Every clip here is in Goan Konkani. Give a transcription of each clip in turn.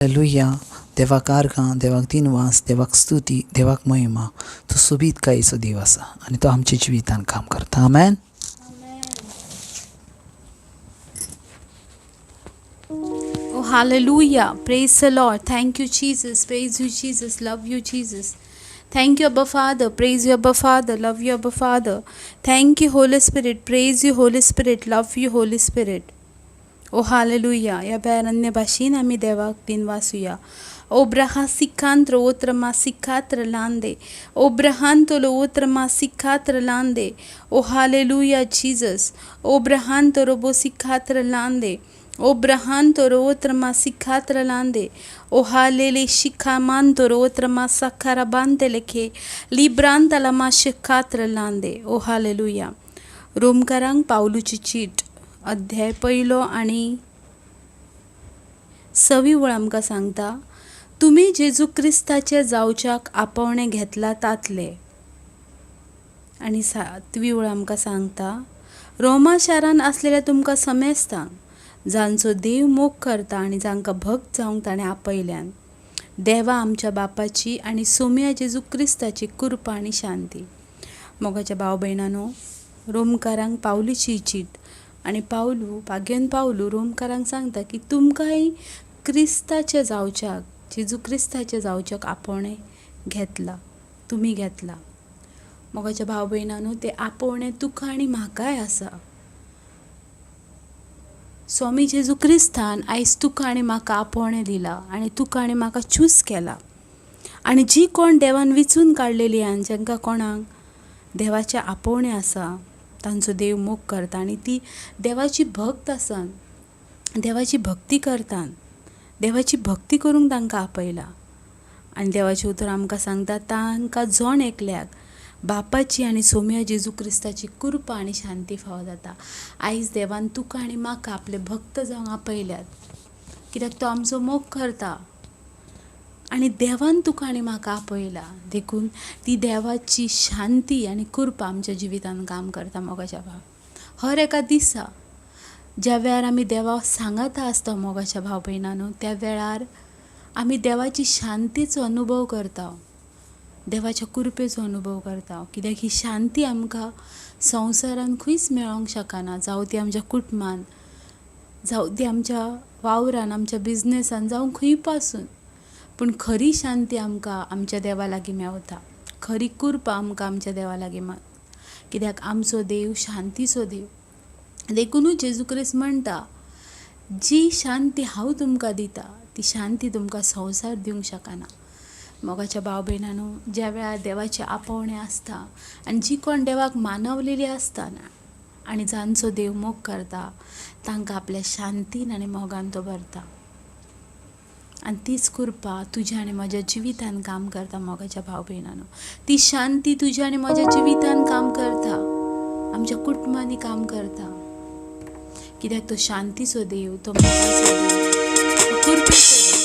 हालेलुया. देवाक आर्गां, देवाक दिनवास, देवाक स्तुती, देवाक महिमा. तो सोबीतकायेचो देव आसा आनी तो आमच्या जिवितान काम करता. आमेन. Oh, hallelujah. Praise the Lord. Thank you, Jesus. Praise you, Jesus. Love you, Jesus. Thank you, Abba Father. Praise you, Abba Father. Love you, Abba Father. Thank you, Holy Spirit. Praise you, Holy Spirit. Love you, Holy Spirit. Oh, hallelujah. ह्या वेळार अन्य भाशेन आमी देवाक दिनवासुया. ओब्राहा सिखांत्र ओत्रमा सिखात्र लांदे, ओब्रहांतलो ओत्रमा सिखात्र लांदे. ओ हालेलुया जीजस. ओब्रहांतो रोबो सिखात्र लांदे, ओब्रहांतो रोत्रमा सिखात्र लांदे. ओ हालेले शिखामांतो रोत्रमा साखारा बांते लेखे लिब्रांतला मा शिखात्र लांदे. ओ हालेलुया. रोमकारांक पावलूची चीट अध्याय पयलो आनी सवी वळ आमकां सांगता, तुमी जेजू क्रिस्ताचे जावच्याक आपोवणें घेतला तातले. आनी सातवी वळ आमकां सांगता, रोमा शारान आसलेल्या तुमकां समेस्तांक जांचो देव मोग करता आनी जांकां भक्त जावंक ताणें आपयल्यान, देवा आमच्या बापाची आनी सोम्या जेजू क्रिस्ताची कृपा आनी शांती. मोगाच्या भाव भयणानो, रोमकारांक पावलूची चीट आनी पावलू भाग्यान पावलू रोमकारांक सांगता की तुमकांय क्रिस्ताचे जावच्याक, जेजू क्रिस्ताचे जावच्याक आपोवणें घेतलां, तुमी घेतलां. मोगाच्या भाव भयणानो, तें आपोवणें तुका आनी म्हाकाय आसा. स्वामी जेजू क्रिस्तान आयज तुका आनी म्हाका आपोवणें दिलां आनी तुका आनी म्हाका चूज केला. आनी जी कोण देवान विचून काडलेली आनी जांकां कोणाक देवाचें आपोवणें आसा, तांचो देव मोग करता आनी ती देवाची भक्त आसा, देवाची भक्ती करतात, देवाची भक्ती करूंक तांकां आपयला. आनी देवाचें उतर आमकां सांगता, तांकां जण एकल्याक बापाची आनी सोम्या जेजू क्रिस्ताची कृपा आनी शांती फावो जाता. आयज देवान तुका आनी म्हाका आपले भक्त जावंक आपयल्यात, कित्याक तो आमचो मोग करता आनी देवान तुका आनी म्हाका आपयला. देखून ती देवाची शांती आनी कृपा आमच्या जिवितान काम करता. मोगाच्या भाव, हर एका दिसा ज्या वेळार आमी देवा सांगाता आसता मोगाच्या भाव भयणानो, त्या वेळार आमी देवाची शांतीचो अनुभव करता, देवाच्या कृपेचो अनुभव करता. कित्याक ही शांती आमकां संवसारान खंयच मेळोंक शकना, जावं ती आमच्या कुटुंबान, जावं ती आमच्या वावरान, आमच्या बिजनेसान, जावं खंय पासून. पूण खरी शांती आमकां आमच्या देवा लागीं मेवता, खरी कृपा आमकां आमच्या देवा लागीं मेवता, कित्याक आमचो देव शांतीचो देव. देखुनूच जेजू क्रिस्त म्हणटा, जी शांती हांव तुमकां दिता ती शांती तुमकां संवसार दिवंक शकना. मोगाच्या भाव भयणानो, ज्या वेळार देवाचें आपोवणें आसता आनी जी कोण देवाक मानवलेली आसता आनी जांचो देव मोग करता, तांकां आपल्या शांतीन आनी मोगान तो भरता. आनी तीच कृपा तुज्या आनी म्हज्या जिवितान काम करता. मोगाच्या भाव भयणानो, ती शांती तुज्या आनी म्हज्या जिवितान काम करता, आमच्या कुटुंबांनी काम करता, कित्याक तो शांतीचो देव, तो मोगाचो देव, तो कृपेचो देव.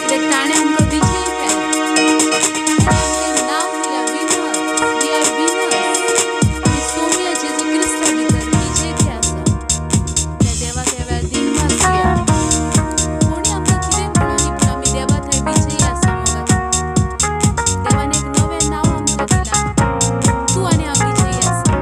कित्याक ताणें आमकां विजयी केलें, ताणें नांव दिलां विनर्स. We are winners. आमी सोम्या जेजू क्रिस्ता भितर विजेते आसा. त्या देवाक ह्या वेळार दिनवासुया. कोणी आमकां कितें म्हणूनी, पूण आमी देवा थंय विजयी आसा. मोगाच्या देवान एक नवें नांव आमकां दिलां, तूं आनी हांव विजयी आसा.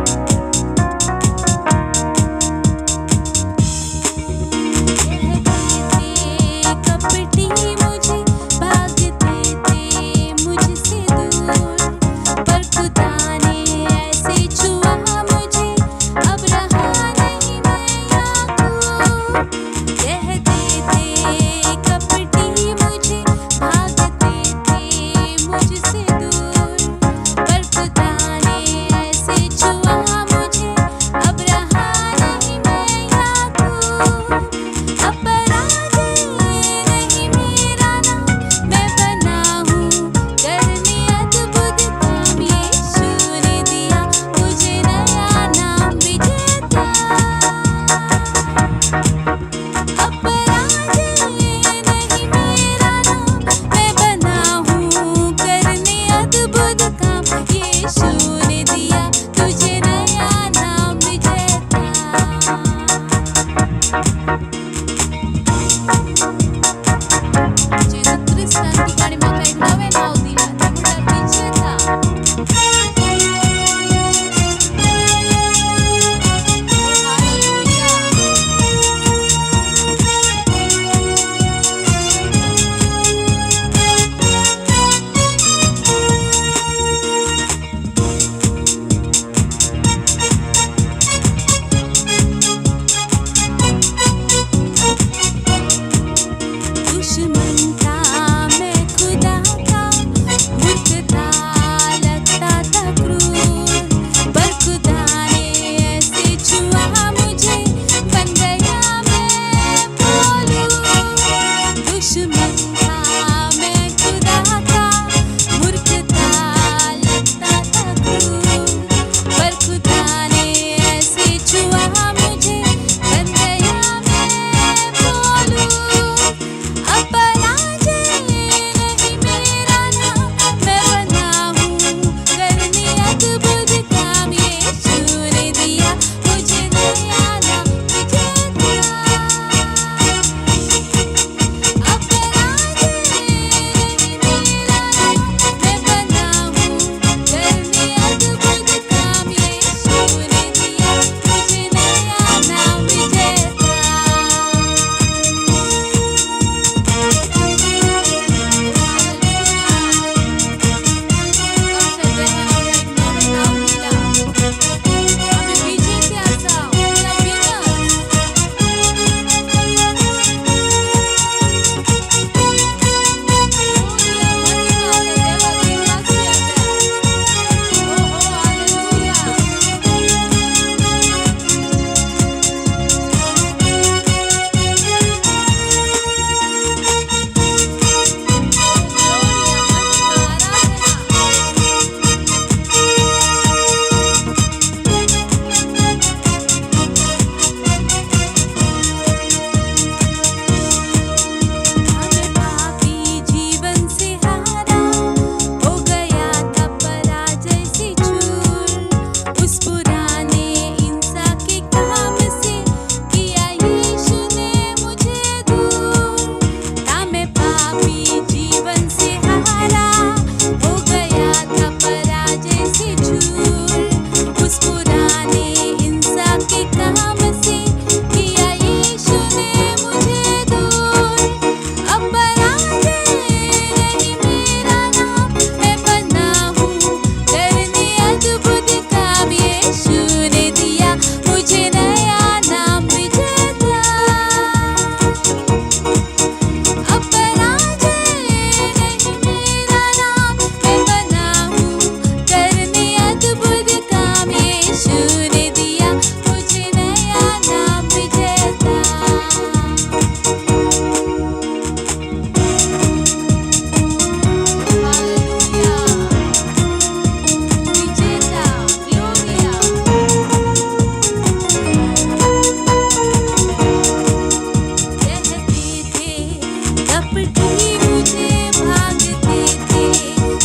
कपटी मुझे भागते थे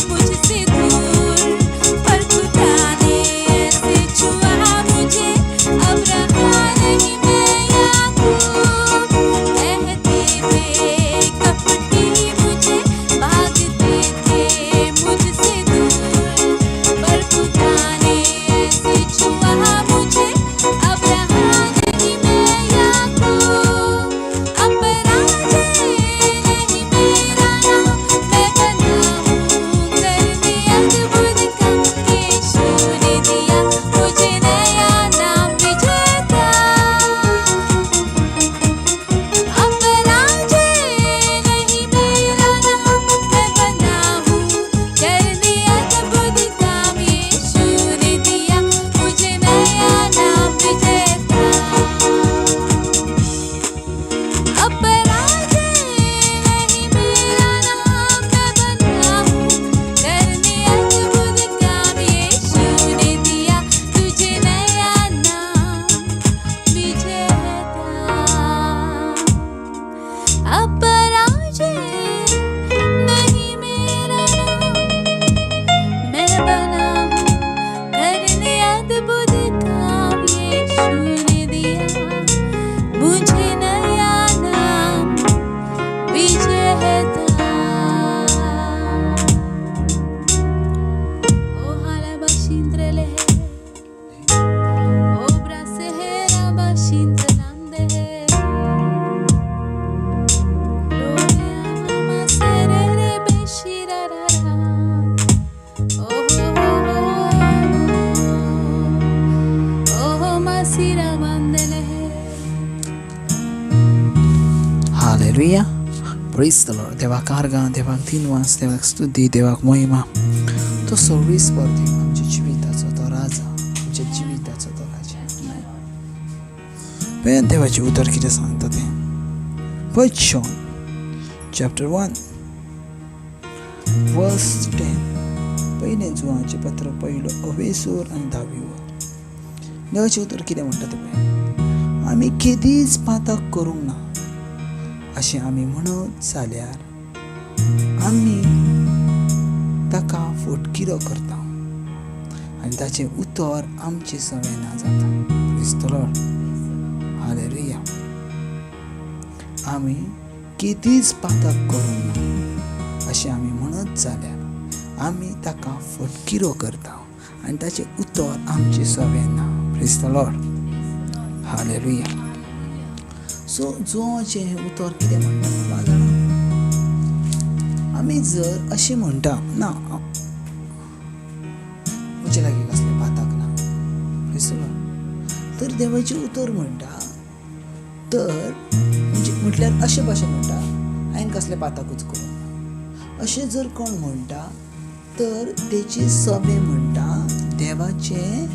मुझसे दूर, पर खुदा ने ऐसे छुआ मुझे, अब रहा नहीं मैं याकूब। कहते थे कपटी मुझे भागते थे मुझसे दूर, पर खुदा ने ऐसे छुआ मुझे, अब रहा नहीं मैं याकूब। अपराजय नहीं मेरा नाम, मैं बना हूँ करने अद्भुत काम। यीशु ने दिया मुझे नया नाम विजेता। अपराजय नहीं मेरा नाम, मैं बना हूँ करने अद्भुत काम। यीशु ने दिया मुझे नया नाम विजेता। अपराजय नहीं मेरा नाम, मैं बना हूँ करने अद्भुत काम। यीशु ने दिया तुझे नया नाम विजेता। अपराजय नहीं मेरा नाम, मैं बना हूँ करने अद्भुत काम। यीशु ने दिया मुझे नया नाम विजेता। ओ हालाबाशिंद्रले, ओ ब्रासेहेराबाशिंद्रलांदे, लोरिया मामा सेरेरे बेशिरारा। ओ हो हो हो, ओ हो Masira बांदले। Hallelujah. Praise the Lord. देवाक आर्गां, देवाक दिनवास, देवाक स्तुती, देवाक महिमा. तो सर्वीस देव आमच्या जिविताचो तो राजा, आमच्या जिविताचो तो राजा. पळयात देवाचें उतर कितें सांगता तें. First John chapter 1 verse 10. पयलें जुवांचें पत्र, पयलो अवेसूर आनी धावी वर. देवाचें उतर कितें म्हणटा तें पळय. आमी केदीच पातक करूंक ना अशें आमी म्हणत जाल्यार आमी ताका फटकिरो करता आनी ताचें उतर आमचें सवें ना जाता. Praise the Lord. Hallelujah. आमी केदीच पातक करूंक ना अशें आमी म्हणत जाल्यार आमी ताका फटकिरो करता आनी ताचें उतर आमचें सवें ना. Praise the Lord. Hallelujah. So जुवाचें हें उतर कितें म्हणटा बाबा जाणा, आमी जर अशें म्हणटा ना म्हजे लागीं कसलें पातक ना, Praise the Lord, तर देवाचें उतर म्हणटा तर म्हणजे म्हटल्यार अशें भाशेन म्हणटा हांवें कसलें पातकूच करूंक ना अशें जर कोण म्हणटा तर तेची सभे म्हणटा देवाचें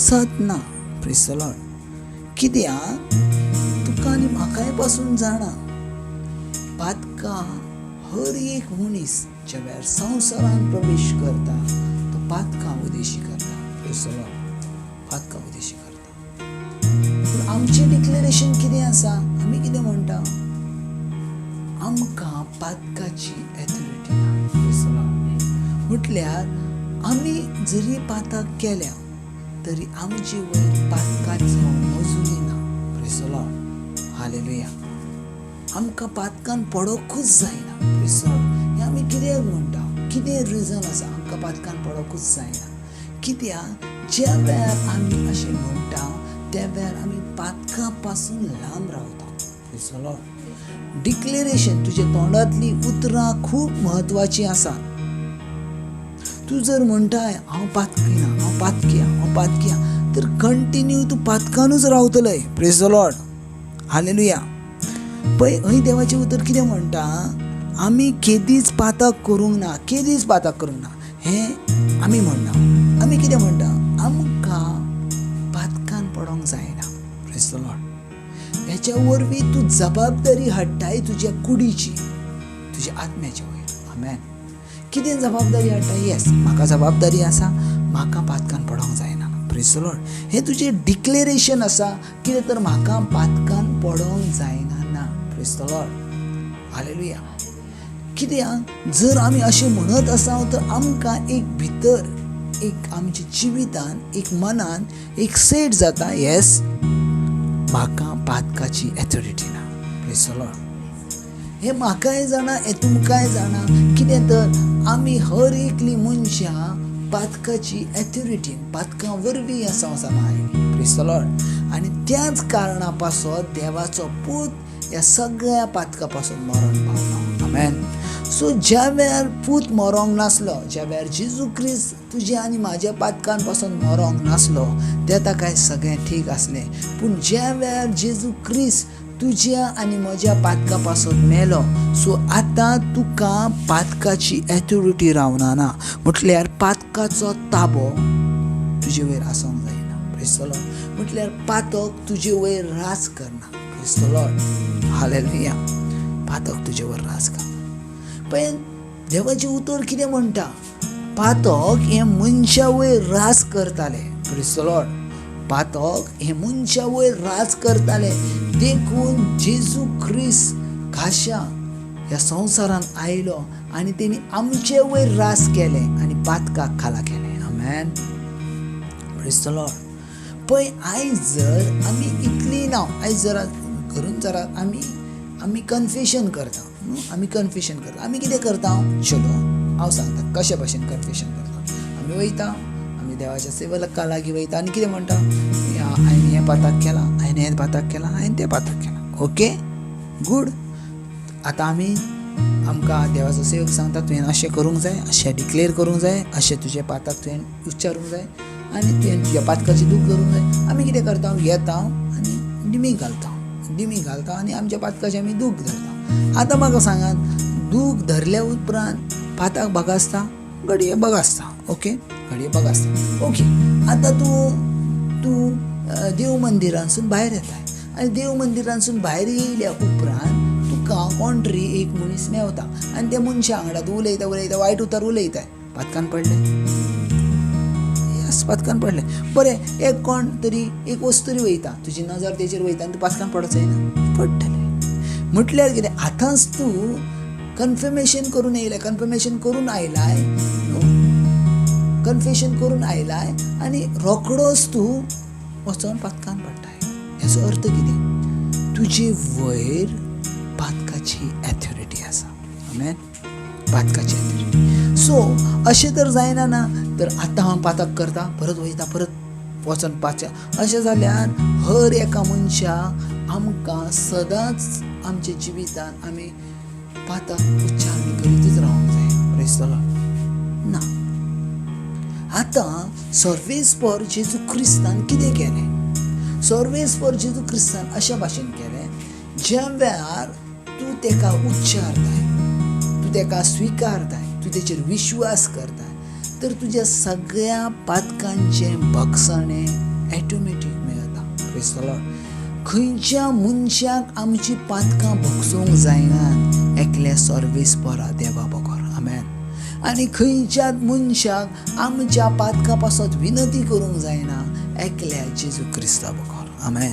सत ना. Praise the Lord. कित्याक तुका आनी म्हाकाय पासून जाणा पातकां हर एक मनीस ज्या वेळार संवसारान प्रवेश करता तो पातकां उदेशी करता. Praise the Lord. पातकां उदेशी करता. पूण आमचें डिक्लेरेशन कितें आसा? आमी कितें म्हणटा? आमकां पातकाची एथॉरिटी ना. Praise the Lord. म्हटल्यार आमी जरी पातक केल्या तरी आमचे वयर पातकाचो मजुरी ना. Praise the Lord. Hallelujah. आमकां पातकान पडोकूच जायना. Praise the Lord. हें आमी कित्याक म्हणटा? कितें रिजन आसा आमकां पातकान पडोकूच जायना? कित्याक ज्या वेळार आमी अशें म्हणटा त्या वेळार आमी पातकां पासून लांब रावता. Praise the Lord. Declaration, तुज्या तोंडांतली उतरां खूब म्हत्वाचीं आसा. तूं जर म्हणटाय हांव पातकी ना, हांव पातकी, हांव पातकी, तर कंटिन्यू तूं पातकानूच रावतलय. Praise the Lord. Hallelujah. पळय हय देवाचें उतर कितें म्हणटा? आमी केदीच पातक करूंक ना, केदीच पातक करूंक ना हें आमी म्हणना. आमी कितें म्हणटा? आमकां पातकान पडोंक जायना. Praise the Lord. हेच्या वरवीं तूं जबाबदारी हाडटाय तुज्या कुडीची, तुज्या आत्म्याच्या वयर. आमेन. कितें जबाबदारी हाडटा? येस, म्हाका जबाबदारी आसा, म्हाका पातकान पडोंक जायना. Praise the Lord. हें तुजें डिक्लेरेशन आसा कितें तर म्हाका पातकान पडोंक जायना ना. Praise the Lord. हालेलुया. कित्याक जर आमी अशें म्हणत आसा तर आमकां एक भितर एक आमच्या जिवितान एक मनान एक सेट जाता, येस म्हाका पातकाची एथॉरिटी ना. Praise the Lord. हें म्हाकाय जाणा, हें तुमकांय जाणा. कितें तर आमी हर एकली मनशां पातकाची एथॉरिटीन पातकां वरवीं ह्या संवसारांत आयली. Praise the Lord. आनी त्याच कारणा पासत देवाचो पूत ह्या सगळ्या पातकां पासून मरण पावलो. आमेन. सो ज्या वेळार पूत मरोंक नासलो, ज्या वेळार जेजू क्रिस्त तुज्या आनी म्हाज्या पातकां पासून मरोंक नासलो, ते ताका सगळें ठीक आसलें. पूण ज्या वेळार जेजू क्रिस्त तुज्या आनी म्हज्या पातकां पासून मेलो, सो आतां तुका पातकाची एथॉरिटी रावना ना. म्हटल्यार पातकाचो ताबो तुजे वयर आसूंक जायना. Praise the Lord. म्हटल्यार पातक तुजे वयर राज करना. Praise the Lord. हालेलुया. पातक तुजे वयर राज करना. पण देवाचें उतर कितें म्हणटा? पातक हें मनशा वयर राज करतालें. Praise the Lord. पातक हें मनशा वयर राज करतालें. देखून जेजू क्रिस्त खाशा ह्या संवसारांत आयलो आनी तेणी आमचे वयर राज केलें आनी पातकाक खाला केलें. आमेन. Praise the Lord. पळय आयज जर आमी इतली ना, आयज जर घरून जर आमी आमी कन्फेशन करता न्हू, आमी कन्फेशन करता. आमी कितें करता? चलो हांव सांगता कशे भाशेन कन्फेशन करता. आमी वयता, आमी देवाच्या सेवका लागीं वयता आनी कितें म्हणटा? हांवें हें पातक केलां, हांवें हें पातक केलां, हांवें तें पातक केलां. Okay, good. आतां आमी आमकां देवाचो सेवक सांगता तुवें अशें करूंक जाय, अशें डिक्लेर करूंक जाय, अशें तुजें पातक तुवें उच्चारूंक जाय आनी तुवें तुज्या पातकाची दूख धरूंक जाय. आमी कितें करता? येता आनी डिमी घालता, डिमी घालता आनी आमच्या पातकाची आमी दूख धरता. आतां म्हाका सांगात, दूख धरल्या उपरांत पातक बगासता? घडये बगासता. ओके, घडये बगासता. ओके, आतां तूं तूं देव मंदिरांसून भायर येताय आनी देव मंदिरांसून भायर येयल्या उपरांत तुका कोण तरी एक मनीस मेवता आनी त्या मनशा वांगडा तूं उलयता उलयता वायट उतर उलयताय. पातकान पडलें? येस, पातकान पडलें. बरें, एक कोण तरी एक वस्तुरी वयता, तुजी नजर तेचेर वयता आनी तूं पातकान पडत जायना? पडटलें. म्हटल्यार कितें? आतांच तूं कन्फर्मेशन करून येयलाय, कन्फर्मेशन करून आयलाय न्हू, कन्फेशन करून आयलाय आनी रोखडोच तूं वचोन पातकान पडटाय. हेचो अर्थ कितें? तुजे वयर पातकाची एथॉरिटी आसा. आमेन. पातकाची एथॉरिटी. सो अशें तर जायना ना तर आतां हांव पातक करता, परत वयता, परत वचोन पातक, अशें जाल्यार हर एका मनशाक आमकां सदांच आमच्या जिवितान आमी पातक उच्चारण करीतच रावंक जाय. Praise the Lord. ना, आतां सर्वेस्पर जेजू क्रिस्तान कितें केलें? सर्वेस्पर जेजू क्रिस्तान अशा भाशेन केलें, ज्या वेळार तूं तेका उच्चारताय, तूं तेका स्विकारताय, तूं तेचेर विश्वास करताय, तर तुज्या सगळ्या पातकांचें भगसणें ऑटोमॅटीक मेळटा. Praise the Lord. खंयच्या मनशाक आमची पातकां भगसूंक जायनात एकल्या सर्वेस्परा देवा बगर. आमेन. आनी खंयच्याच मनशाक आमच्या पातकां पासत विनंती करूंक जायना एकल्या जेजू क्रिस्ता बगर. आमेन.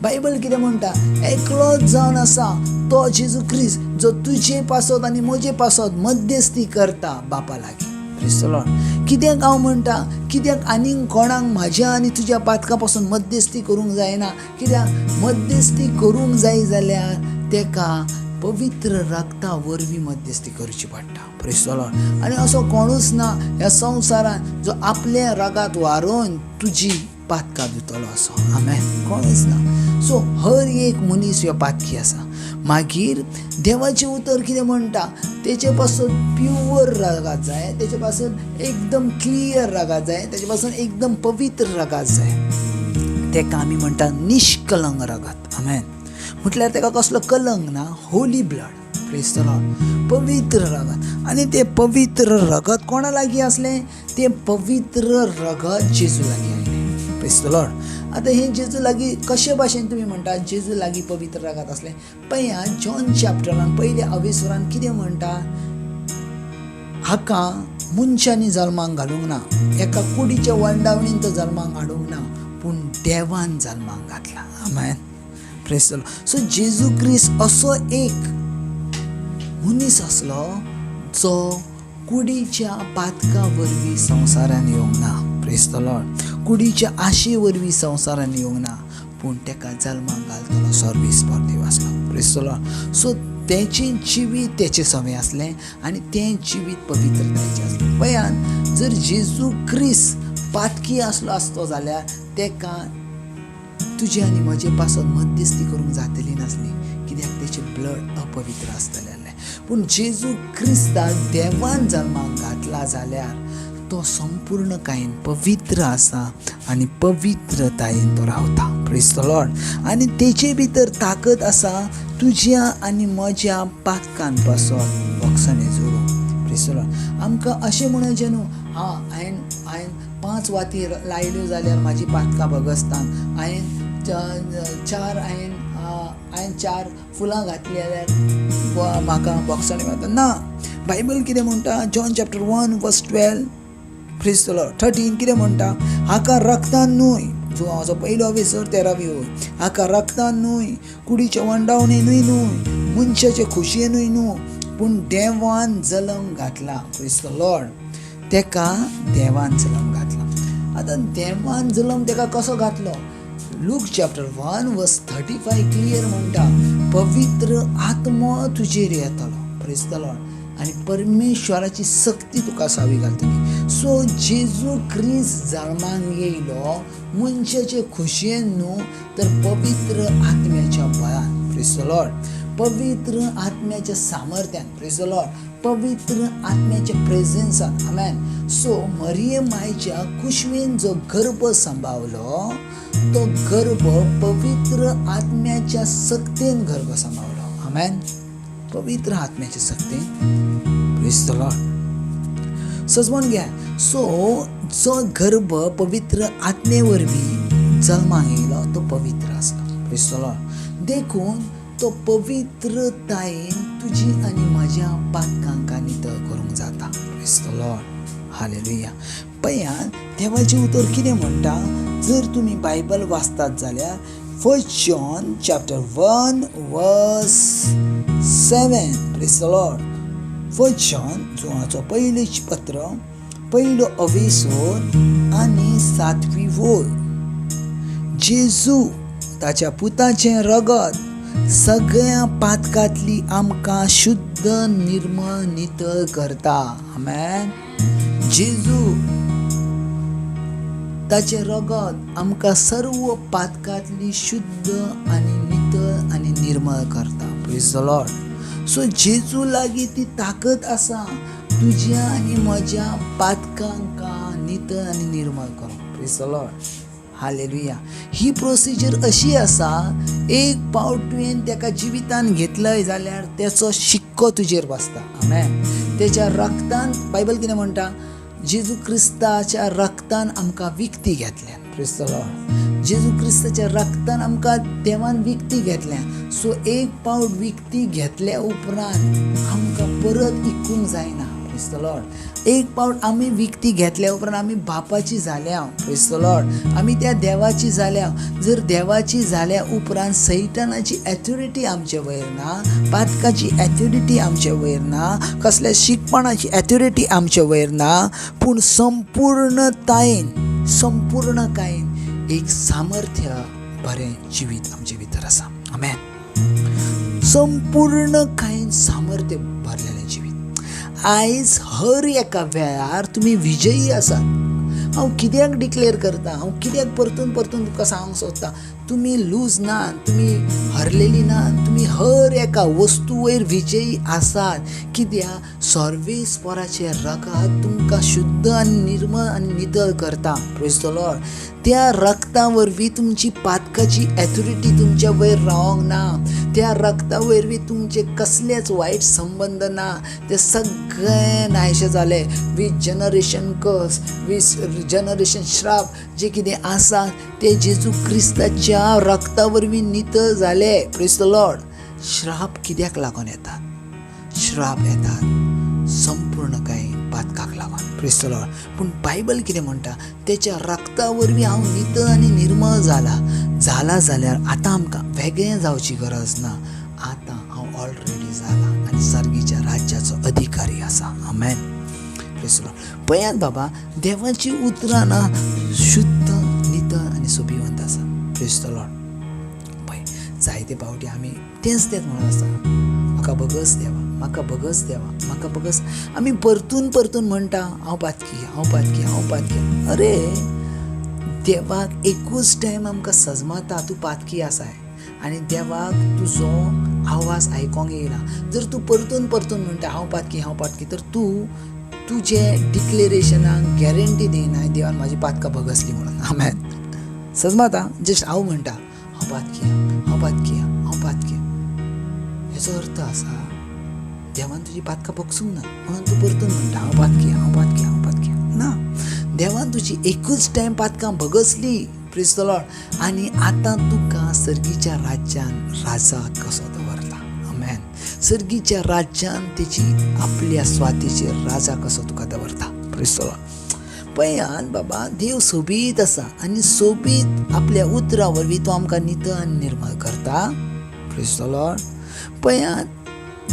बायबल कितें म्हणटा? एकलोच जावन आसा तो जेजू क्रिस्त जो तुजे पासत आनी म्हजे पासत मध्यस्थी करता बापा लागीं. Praise the Lord. कित्याक हांव म्हणटा? कित्याक आनीक कोणाक म्हाज्या आनी तुज्या पातकां पासून मध्यस्थी करूंक जायना? कित्याक मध्यस्थी करूंक जाय जाल्यार तेका पवित्र रक्ता वरवीं मध्यस्थी करची पडटा. Praise the Lord. आनी असो कोणूच ना ह्या संवसारांत जो आपल्या रगात वारोवन तुजी पातकां धुतलो असो. आमेन. कोणूच ना. सो हर एक मनीस ह्यो पातकी आसा. मागीर देवाचें उतर कितें म्हणटा? तेचे पासून प्युअर रगात जाय, तेचे पासून एकदम क्लियर रगात जाय, तेचे पासून एकदम पवित्र रगात जाय. तेका आमी म्हणटा निष्कलंक रगात. आमेन. म्हटल्यार तेका कसलो कलंक ना, holy blood. Praise the Lord. पवित्र रगत. आनी तें पवित्र रगत कोणा लागीं आसलें? तें पवित्र रगत जेजू लागीं आयलें. Praise the Lord. आतां हें जेजू लागीं कशे भाशेन तुमी म्हणटा जेजू लागीं पवित्र रगत आसलें? पळया जॉन चॅप्टरान पयल्या अवेसरान कितें म्हणटा? हाका मनशांनी जल्माक घालूंक ना, एका कुडीच्या वंडावणीन तो जल्माक हाडूंक ना, पूण देवान जल्माक घातला. आमेन. Praise the Lord. सो जेजू क्रिस्त असो एक मनीस आसलो जो कुडीच्या पातका वरवीं संवसारान येवंक ना. प्रेज the Lord. कुडीच्या आशे वरवीं संवसारान येवंक ना, पूण ताका जल्माक घालतलो सर्वेस्पर देव आसलो. Praise the Lord. सो तेचें जिवीत तेचें सवें आसलें आनी तें जिवीत पवित्रतायेचें आसलें. पयान जर जेजू क्रिस्त पातकी आसलो आसतो जाल्यार ताका तुजे आनी म्हजे पासत मध्यस्थी करूंक जातली नासली, कित्याक तेचें ब्लड अपवित्र आसतलें आसलें. पूण जेजू क्रिस्ताक देवान जल्माक घातला जाल्यार तो संपूर्णकायेन पवित्र आसा आनी पवित्रतायेन तो रावता. Praise the Lord. आनी तेचे भितर ताकद आसा तुज्या आनी म्हज्या पातकान पासत भोगसणें जोडूंक. Praise the Lord. आमकां अशें म्हणचें न्हू, हा हांवें 5 वाती लायल्यो जाल्यार म्हाजी पातकां भगसता, हांवें चार फुलां घातलीं जाल्यार म्हाका भोगसणें मेळटा. ना, बायबल कितें म्हणटा? John chapter 1 verse 12, praise the Lord, 13 कितें म्हणटा? हाका रक्तान न्हय, जो हाचो पयलो विसर 13वी वयर, हाका रक्तान न्हय, कुडीचे वंडावणेनूय न्हय, मनशाचे खोशयेनूय न्हय, पूण देवान जल्म घातला. Praise the Lord. तेका देवान जल्म घातला. आतां देवान जल्म तेका कसो घातलो? लूक चॅप्टर 1 वर्स 35 क्लियर म्हणटा, पवित्र आत्मो तुजेर येतलो. प्रेज the Lord. आनी परमेश्वराची सक्ती तुका सावी घालतली. सो जेजू क्रिस्त जल्माक येयलो मनशाचे खोशयेन न्हू, तर पवित्र आत्म्याच्या बळान. Praise the Lord. पवित्र आत्म्याच्या सामर्थ्यान. Praise the Lord. पवित्र आत्म्याच्या प्रेझेन्सान. आमेन. सो मरियम मायच्या कुशवेन जो गर्भ सांबावलो तो गर्भ पवित्र आत्म्याच्या सक्तेन गर्भ सांबावलो. आमेन. पवित्र आत्म्याच्या सक्तेन. Praise the Lord. सजमोन घ्या. सो जो गर्भ पवित्र आत्मे वरवीं जल्माक येयलो तो पवित्र आसलो. Praise the Lord. देखून तो पवित्रतायेन तुजी आनी म्हज्या पातकांक नितळ करूंक जाता. Praise the Lord. Hallelujah. पयान देवाचें उतर कितें म्हणटा? जर तुमी बायबल वाचतात जाल्यार 1 John chapter 1 verse 7. Praise the Lord. 1 John जोहाचो पयलें पत्र, पयलो अवेसोर आनी 7वी वोळ. जेजू ताच्या पुताचें रगत सगळ्या पातकांतली आमकां शुद्ध निर्मळ नितळ करता. आमेन. जेजू ताचें रगत आमकां सर्व पातकांतली शुद्ध आनी नितळ आनी निर्मळ करता. Praise the Lord. सो जेजू लागीं ती ताकद आसा तुज्या आनी म्हज्या पातकांक नितळ आनी निर्मळ करूंक. Praise the Lord. Hallelujah. He procedure अशी आसा, एक पावट तुवें तेका जिवितान घेतलय जाल्यार तेचो शिक्को तुजेर बसता. आमेन. तेच्या रक्तान, बायबल कितें म्हणटा? जेजू क्रिस्ताच्या रक्तान आमकां विकती घेतल्यान. Praise the Lord. जेजू क्रिस्ताच्या रक्तान आमकां देवान विकती घेतल्यान. सो एक पावट विकती घेतल्या उपरांत आमकां परत इकूंक जायना. Praise the Lord. एक पावट आमी विकती घेतल्या उपरांत आमी बापाची जाल्या. Praise the Lord. आमी त्या देवाची जाल्या. जर देवाची जाल्या उपरांत सैतानाची एथॉरिटी आमचे वयर ना, पातकाची एथॉरिटी आमचे वयर ना, कसल्या शिकपणाची एथॉरिटी आमचे वयर ना, पूण संपूर्णतायेन, संपूर्णकायेन एक सामर्थ्य बरें जिवीत आमचे भितर आसा. आमेन. संपूर्णकायेन सामर्थ्य भरलेलें जिवीत. आयज हर एका वेळार तुमी विजयी आसात. हांव कित्याक डिक्लेर करता, हांव कित्याक परतून परतून तुमकां सांगूंक सोदता, तुमी लूज ना, तुमी हरलेली ना, तुमी हर एका वस्तू वयर विजयी आसात. कित्याक सर्वेस्पराचें रगत तुमकां शुद्ध आनी निर्मळ आनी नितळ करता. Praise the Lord. त्या रगता वरवीं तुमची पातकाची एथॉरिटी तुमच्या वयर रावंक ना, त्या रगता वरवीं तुमचे कसलेच वायट संबंद ना, ते सगळे नायशे जाले. With generation curse, with generation श्राप जे कितें आसा ते जेजू क्रिस्ताच्या रगता वरवीं नितळ जाले. Praise the Lord. श्राप कित्याक लागून येतात? श्राप येतात संपूर्ण कांय पातकाक लागून. Praise the Lord. पूण बायबल कितें म्हणटा? तेच्या रगता वरवीं हांव नितळ आनी निर्मळ जाला जाल्यार आतां आमकां वेगळें जावची गरज ना. आतां हांव ऑलरेडी जाला आनी सर्गीच्या पळयात बाबा, देवाची उतरां ना शुद्ध, नितळ आनी सोबीवंत आसा. Praise the Lord. पळय, जायते फावटी आमी तेंच तेंच म्हणत आसता, म्हाका भगस देवा, म्हाका भगस देवा, म्हाका भगस. आमी परतून परतून म्हणटा, हांव पातकी, हांव पातकी, हांव पातकी. अरे देवाक एकूच टायम आमकां सजमाता, तूं पातकी आसाय आनी देवाक तुजो आवाज आयकोंक येयना. जर तूं परतून परतून म्हणटा हांव पातकी, हांव पातकी, तर तूं तुजे डिक्लेरेशनाक गॅरंटी दिना देवान म्हाजी पातकां भगसली म्हणून. आमेन. सजमाता जस्ट हांव म्हणटा हांव पातकी, हांव पातकी, हांव पातकी. हेचो अर्थ आसा देवान तुजी पातकां भगसूंक ना म्हणून तूं परतून म्हणटा हांव पातकी, हांव पातकी, हांव पातकी. ना, देवान तुजी एकूच टायम पातकां भगसली. Praise the Lord. आनी आतां तुका सर्गीच्या राज्यान राजा कसो दवरता. आमेन. सर्गीच्या राज्यान तेची आपल्या स्वातीचेर राजा कसो तुका दवरता. Praise the Lord. पळयात बाबा, देव सोबीत आसा आनी सोबीत आपल्या उतरां वरवीं तो आमकां नितळ आनी निर्मळ करता. Praise the Lord. पळयात,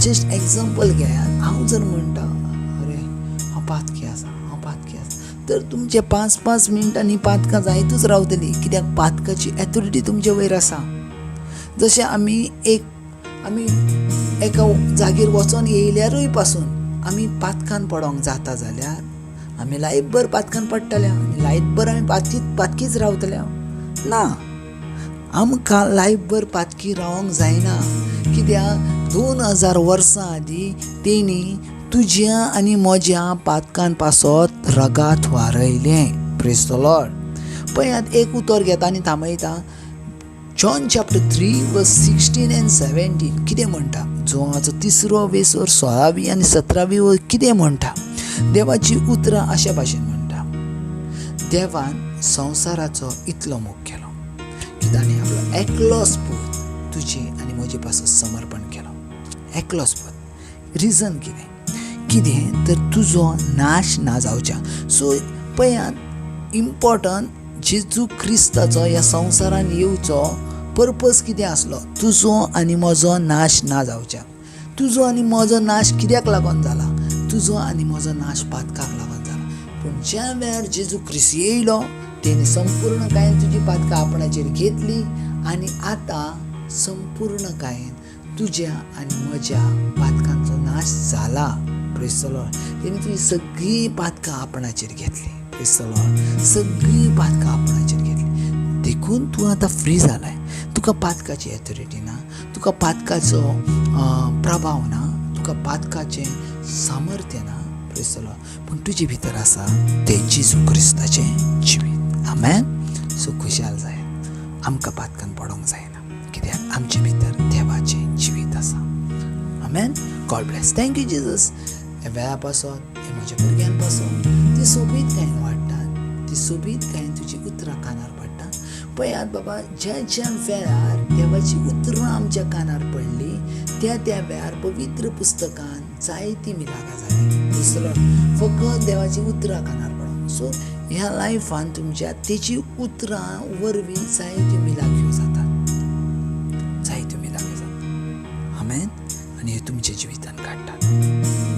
जस्ट एग्जाम्पल घेयात, हांव जर म्हणटा अरे हांव पातकी आसा, हांव पातकी आसा, तर तुमचे 5 5 मिनटांनी पातकां जायतूच रावतली. कित्याक पातकाची एथॉरिटी तुमचे वयर आसा. जशें आमी एका जागेर वचोन येयल्यारूय पासून आमी पातकान पडोंक जाता जाल्यार आमी लायफभर पातकान पडटले आनी लायफभर आमी पातकीच रावतले. ना, आमकां लायफभर पातकी रावंक जायना. कित्याक 2000 वर्सां आदीं तेणी तुज्या आनी म्हज्या पातकान पासत रगात वारयलें. Praise the Lord. पळयात, एक उतर घेता आनी थांबयता. John chapter 3 verse 16 and 17 कितें म्हणटा? जोवाचो 3रो वेसर 16वी आनी 17वी वर कितें म्हणटा? देवाची उतरां अशा भाशेन म्हणटा, देवान संवसाराचो इतलो मोग केलो की ताणें आपलो एकलोच पूत तुजे आनी म्हजे पासत समर्पण केलो. एकलोच पूत. रिजन कितें? कितें तर तुजो नाश ना जावच्या. सो पळयात, इम्पॉर्टंट जेजू क्रिस्ताचो ह्या संवसारान येवचो पर्पज कितें आसलो? तुजो आनी म्हजो नाश ना जावच्या. तुजो आनी म्हजो नाश कित्याक लागून जाला? तुजो आनी म्हजो नाश पातकाक लागून जाला. पूण ज्या वेळार जेजू क्रिस्त येयलो तेणी संपूर्णकायेन तुजी पातकां आपणाचेर घेतली आनी आतां संपूर्णकायेन तुज्या आनी म्हज्या पातकांचो नाश जाला. Praise the Lord. तेणी तुजी सगळीं पातकां आपणाचेर घेतली. Praise the Lord. सगळीं पातकां आपणाचेर घेतली. देखून तूं आतां फ्री जालाय. तुका पातकाची एथॉरिटी ना, तुका पातकाचो प्रभाव ना, तुका पातकाचें सामर्थ्य ना. Praise the Lord. पूण तुजे भितर आसा तें जेजू क्रिस्ताचें जिवीत. आमेन. सो खुशाल जाय, आमकां पातकान पडोंक जायना, कित्याक आमचे भितर देवाचें जिवीत आसा. आमेन. God bless. Thank you Jesus. ह्या वेळा पासत, हे म्हज्या भुरग्यां पासत ती सोबीतकायेन वाडटात, ती सोबीतकायेन तुजी उतरां कानार पडटा. पळयात बाबा, ज्या ज्या वेळार देवाची उतरां आमच्या कानार पडली त्या त्या वेळार पवित्र पुस्तकान जायती मिलागां जाली. दुसरो फकत देवाची उतरां कानार पडोन. सो ह्या लायफान तुमच्या तेची उतरां वरवीं जायत्यो मिलाग्यो जातात, जायत्यो मिलाग्यो जातात. आमेन. आनी हे तुमच्या जिवितान काडटात.